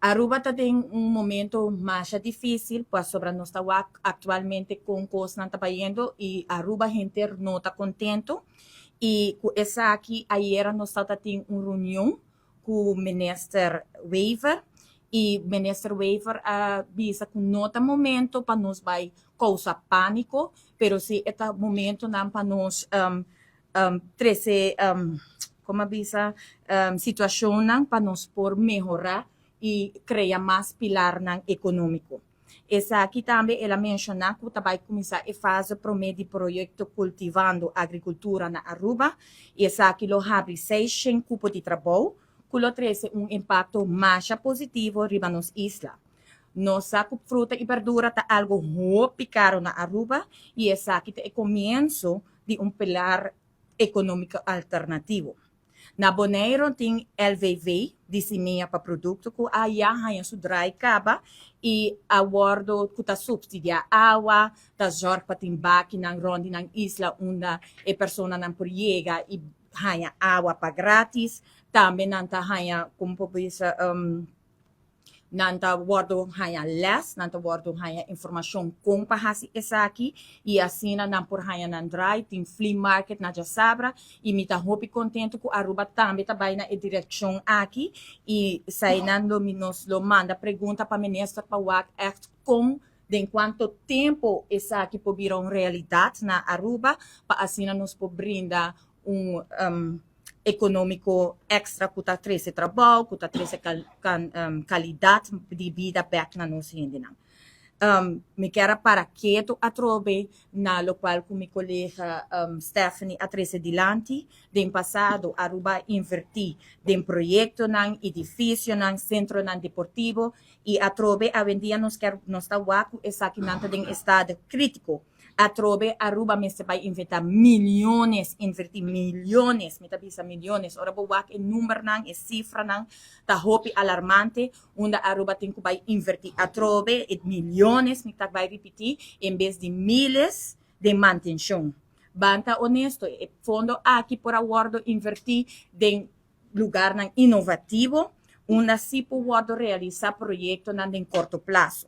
Aruba ta den un momento mas dificil, pasobra nos ta actualmente cu cosnan ta bayendo y Aruba hende no ta contento. Y cu esaki ayera nos tabatin un reunion cu minister Wever y minister Wever a bisa cu no ta momento pa nos bay causa panico, pero si ta momento nan pa nos trece con bisa situacion nan pa nos por mehora y crea mas pilar nan economico. Esaki tambe el a menciona cu tambe cuminsa e fase prome di proyecto Cultivando Agricultura na Aruba y esaki lo habri 600 cupo di trabou, cu lo trece un impacto mas positivo riba nos isla. Nos sa cu fruta y berdura ta algo hopi caro na Aruba y esaki ta e comienso di un pilar economico alternativo. Na Bonaire tin LVV, di simia pa producto, cu ya a haya su draai caba y a wordo cu ta subsidia awa, ta zorg pa tin bakinan rond nan isla unda e personanan por yega y haya awa pa gratis. Tambe nan ta haya, con por bisa, nan ta wordo haya les, nan ta wordo haya informacion con pa hasi esaki y asina nan por haya nan draai, tin flea market na diasabra y mi ta hopi contento cu Aruba tambe ta bay na e direccion aki y esey lo mi nos lo manda pregunta pa minister pa wak echt con den cuanto tempo esaki por bira un realidad na Aruba pa asina nos por brinda un economico extra cu ta trece trabou, cu ta trece calidad di bida back na nos hendenan. Mi kier para keto atrobe na locual cu mi colega Stephanie a trece dilanti. Den pasado, Aruba a inverti den proyectonan, edificionan, centronan deportivo y atrobe awendia nos kier nos ta wak esakinan ta den estado critico. Atrobe Aruba mester bay inverti miyones, inverti miyones, mi ta bisa miyones. Ora bo wak e numbernan, e cifranan, ta hopi alarmante, unda Aruba tin cu bay inverti atrobe e miyones, mi ta bay ripiti, en bes di miles di mantencion. Ban ta honesto, e fondo aki por a wordo inverti den lugarnan innovativo, unda si por wordo realisa proyectonan den corto plazo.